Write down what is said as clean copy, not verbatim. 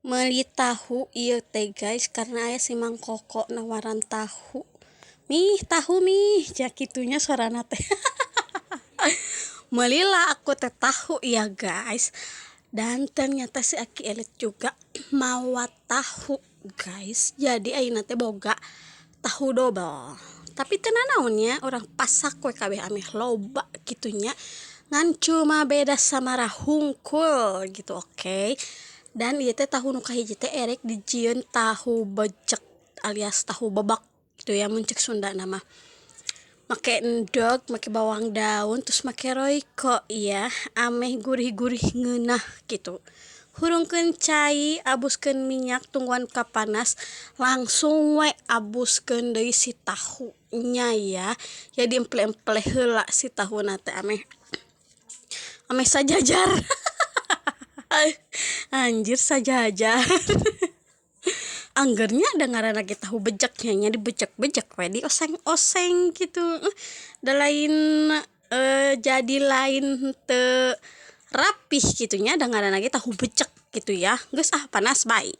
Meuli tahu ieu teh, guys, karena aya si Mang Koko nawaran tahu. "Mih, tahu mih," cenah kitu nya sorana teh. Melilah aku teh tahu ya, guys. Dan ternyata si Aki Elit juga mawa tahu, guys. Jadi ayeuna teh boga tahu double. Tapi teu nanaon nya, urang pasak we kabeh ameh loba kitu nya. Ngan cuma beda samara hungkul gitu, oke. Okay? Dan ieu teh tahu nu kahiji teh erek dijieun tahu becek alias tahu bebek gitu ya, mun cek Sunda nama. Make endog, make bawang daun, terus make Royco ya, ameh gurih-gurih ngeunah gitu. Hurungkeun cai, abuskeun minyak, tungguan kapanas, langsung we abuskeun deui si tahunya ya. Jadi emple-emple heula si tahuna teh ameh ameh sajajar. Anjir, sajajar. Angger nya da ngaranna ge tahu bejek nya, dibejek-bejek we, dioseng-oseng gitu. Da lain jadi lain teu rapih kitu nya, da ngaranna ge tahu becek gitu ya. Geus ah, panas, bye.